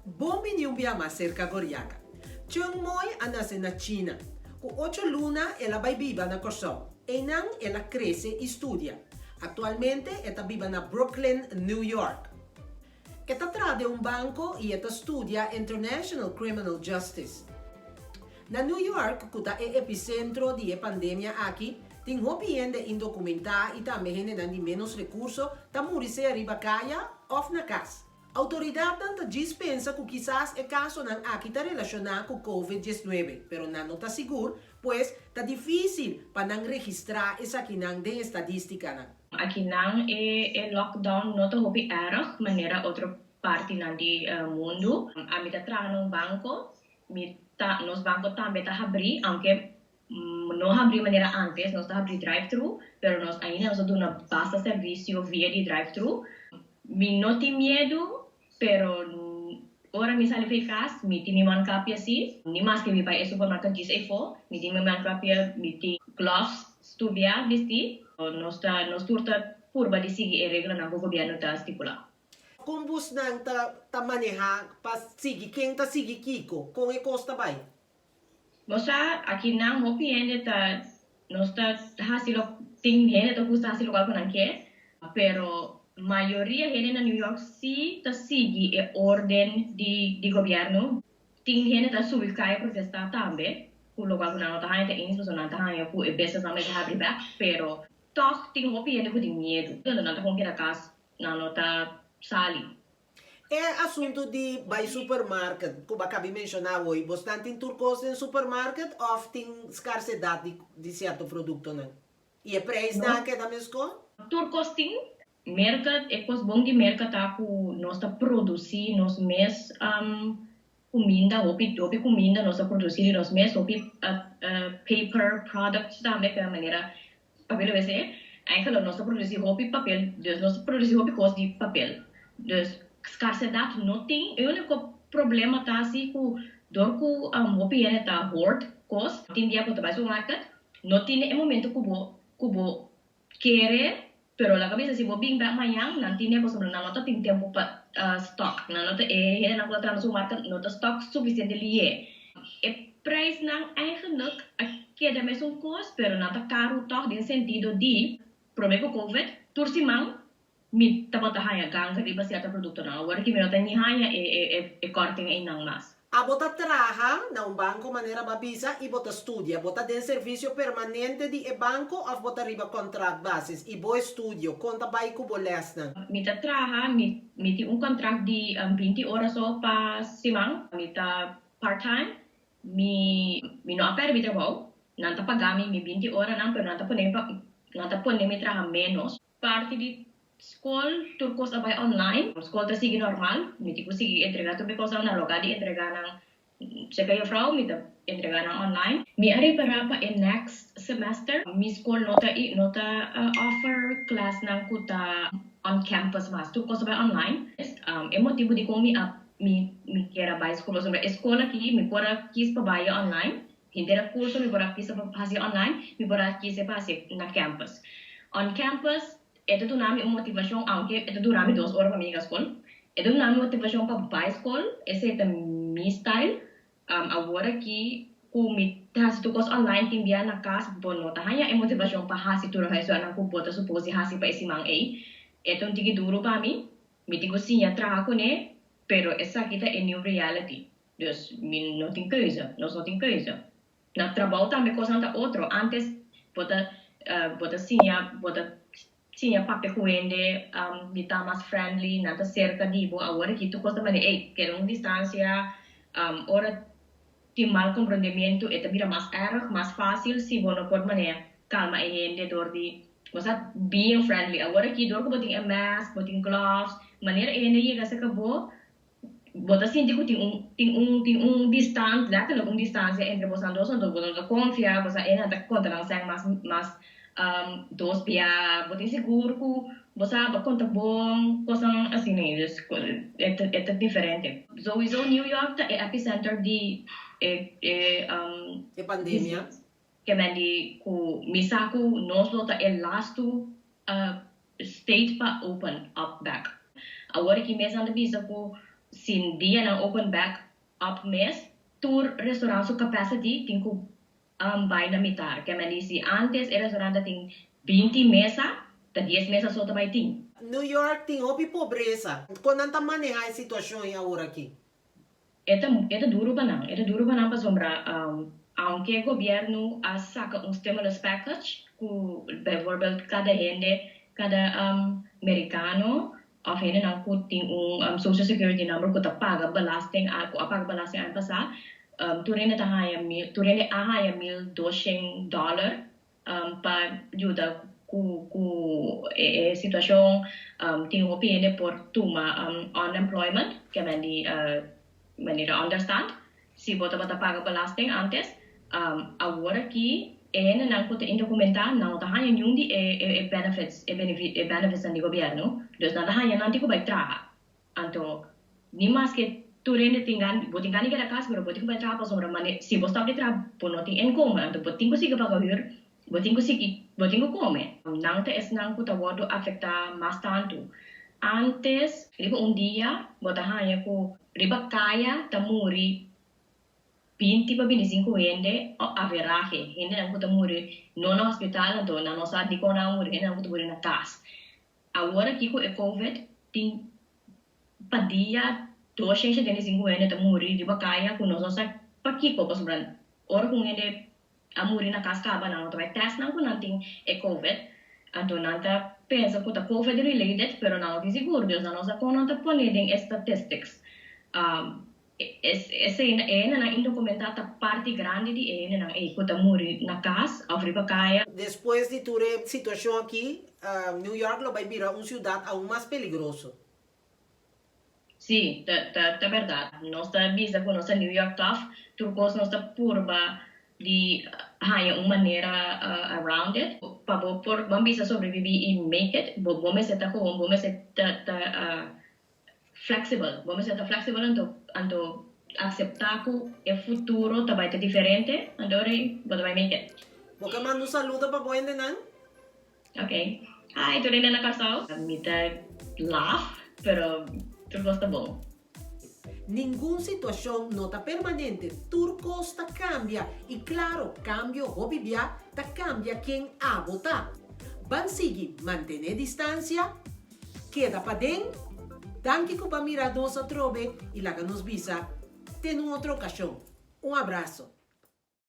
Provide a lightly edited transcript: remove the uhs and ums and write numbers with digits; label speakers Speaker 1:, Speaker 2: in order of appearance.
Speaker 1: Bon bini un bia mas serka Goriaka. Chung Moy a nase na China. Ku ocho luna el a bai biba na Kòrsou. Einan el a krese i studia. Aktualmente e ta biba na Brooklyn, New York. E ta traha den un banko i e ta studia International Criminal Justice. Na New York, ku ta e episentro di e pandemia aki, tin hopi hende indokumentá i tambe hendenan di ménos rekurso ta muri sea riba kaya òf na kas. Outoridatnan ta djis pensa ku kisas e kasonan aki ta relashoná ku Covid 19, pero nan no ta sigur, pues ta difísil pa nan registrá esakinan den estadístikanan.
Speaker 2: Akinan e e lockdown no ta hopi erg manera otro partinan di mundu. Ami ta traha na un banko, mi ta nos banko tambe ta habrí, aunke no habrí manera antes, nos ta habrí drive thru, pero nos ainda nos ta duna basta servisio via di drive thru. Mi no tin miedu, pero ora mi sali for kas, mi tin mi mankapia si. Ni maske mi bai e supermarket djis eyfo, mi tin mi mankapia, mi tin gloves stubia bisti. Nos ta nos tur ta purba di sigui e reglanan ku gobièrnu ta stipulá.
Speaker 1: Kon busnan ta ta manehá pa sigui ken ta sigui kiko? Kon e kos ta bai?
Speaker 2: Bo sa, akinan hopi hende ta, nos ta hasi lo, tin hende ta gusta hasi lokual ku nan ke, pero mayoria hende na New York si ta sigui e orden di di gobièrnu. Tin hende ta subi kaya protestá tambe ku lokual ku nan no ta haña ta eens pasobra nan ta haña ku e businessnan mester habri bèk, pero tòg tin hopi hende ku tin miedu, nan ta kon keda kas, nan no ta sali.
Speaker 1: E asuntu di bai supermarket ku bo a kabi menshoná awor, bosnan tin tur kos den supermarket òf tin skarsedat di di sierto produktonan? I e preisnan a keda meskos?
Speaker 2: Tur kos tin. Merka, e kos bon di merka ta ku nos ta produsí nos mes kuminda, hopi hopi kuminda nos ta produsí di nos mes, hopi paper products tambe, manera Papel lo wc, Eigenlijk nos ta produci hopi papel, dus nos ta produci hopi cos di papel. Dus scarsedad no tin, e unico problema ta si cu dor cu hopi hende ta hoard cos, tin dia bo ta bay supermarket, no tin e momento cu bo cu bo kere, pero laga bisa si bo bin bek mañan nan tine pasobra nan no ta tin tempo pa stock, nan no ta e hendenan cu ta traha na supermarket no ta stock suficiente liye. E prijsnan eigenlijk a keda mesun kos pero nan ta karu tòg den sentido di promé ku covid tur siman mi tabata haña ganga riba sierto produktonan. Awor aki mi no ta ni haña e kòrting einan mas.
Speaker 1: Abo ta traha na un banko manera bo a bisa i bo ta studia. Bo ta den servisio permanente di e banko òf bo ta riba kontrakt basis? I bo estudio, kon ta bai ku bo lèsnan?
Speaker 2: Mi ta traha, mi mi tin un kontrakt di 20 ora so pa siman. Mi ta Part time, mi mi no a perde mi trabou, nan ta paga mi mi 20 oranan pero nan ta pone mi pa nan ta pone mi traha menos. Parti di skol tur kos a bai online, skol ta sigui normal, mi tin ku sigui entrega tur mi kosnan na loga di entrega nan serka juffrouw mi ta entrega nan online. Mi a repará pa e next semester mi skol no ta no ta offer klasnan ku ta on campus mas, tur kos a bai online. E motibu dikon mi a Mi mi kier a bai skol pasobra e skol aki mi por a kis pa bai online, henter a kurso mi por a kis pa hasi online, mi por a kis pa hasi na campus. On campus e ta duna mi un motivashon aunke e ta dura mi dos ora pa mi yega skol, e ta duna mi motivashon pa bai skol, esei ta mi style. Awor aki ku mi ta hasi tur kos online tin bia na kas bo no ta haña e motivashon pa hasi tur e huiswerknan ku bo ta supos di hasi pa e siman ei. E ta un tiki duru pa mi. Mi tin ku siña traha kuné, pero esaki ta e new reality. Dus mi no tin keuze, nos no tin keuze. Na trabou tambe kosnan ta otro. Antes bo ta bo ta siña bo ta siña papia ku hende, di ta mas friendly, nan ta serka di bo. Awor aki tur kos ta manera, ey, keda un distansia, ora tin mal komprondementu e ta bira mas erg, mas fásil si bo no por manera kalma e hende dor di bo sa being friendly. Awor aki dor ku bo tin e mask, bo tin gloves, manera e hende yega serka bo, bo ta sinti ku tin un tin un tin un distan letterlijk un distansia entre bosan dos anto bo no ta konfia, bo sa e nan ta konta nan sèn mas mas dos bia, bo tin sigur ku bo sa bo konta bon, kosnan asina dus e ta e ta diferente. Souiso New York ta e epicenter di e e
Speaker 1: E pandemia.
Speaker 2: Ke men di ku mi sa ku nos lo ta e lastu state pa open up back. Awor aki mes nan ta bisa ku Si dia nan open back up mes, tur restaurant su capacity tin ku bai na mitar. Ke men si antes e restaurant tin 20 mesa, ta 10 mesa so ta bai tin.
Speaker 1: New York tin hopi pobresa. Kon nan ta manehá e situashon awor aki?
Speaker 2: E ta duru pa nan, e ta duru pa nan pasobra aunke gobièrnu a saka un stimulus package ku bijvoorbeeld kada hende, kada amerikano òf hende nan ku tin un social security number ku ta paga belasting, ku a paga belasting aña pasá, tur hende ta haña mil, tur hende a haña $1200 pa yuda ku e situashon. Tin hopi hende por tuma unemployment, ke men di manera onderstand, si bo tabata paga belasting antes. Awor aki e hendenan ku ta indokumentá no ta haña niun di e benefits, e benefits di gobièrnu, dus nan ta haña nan tin ku bai traha. Anto ni maske tur hende tin gana, bo tin gana di keda kas, pero bo tin ku bai traha pasobra mane si bo stòp di traha, bo no tin inkomen, anto bo tin ku sigui paga huur, bo tin ku sigui, bo tin ku kome. Nan ta esnan ku ta wòrdu afektá mas tantu. Antes, riba un dia bo ta haña ku riba kaya ta muri 20 pa 25 hende average, hendenan ku ta muri no na hospital, anto nan no sa dikon nan a muri, hendenan ku ta muri na kas. Awor aki ku e COVID tin pa dia 275 hende ta muri riba kaya ku nos no sa pakiko, pasobra ora ku hende a muri na kas kaba, nan no ta bai test nan ku nan tin e COVID, anto nan ta pensa ku ta COVID related, pero nan no tin sigur, dus nan no sa kon nan ta pone den e statistics. Esei e hendenan indokumentá ta parti grandi di e hendenan ei ku ta muri na kas òf riba kaya.
Speaker 1: Despues di tur e situashon aki, New York lo bai bira un siudat aún mas peligroso.
Speaker 2: Sí, ta bèrdat. Nos ta bisa ku nos ta New York tough, tur kos nos ta purba di haña un manera around it. Pa bo por ban bisa sobreviví i make it, bo mester ta gewoon, bo mester ta flexible. Bo mester ta flexible anto aseptá ku e futuro ta bai ta diferente, anto bo ta bai make it.
Speaker 1: Bo ke manda un saludo pa bo hendenan?
Speaker 2: Ok. Hi, tur hende na Kòrsou. Mi ta laf, pero tur kos ta bon.
Speaker 1: Ningun situashon no ta permanente, tur kos ta kambia i klaro, kambio hopi bia ta kambia ken abo ta. Ban sigui mantené distansia, keda paden, danki ku b'a mira nos atrobe i laga nos bisa te un otro okashon. Un abraso.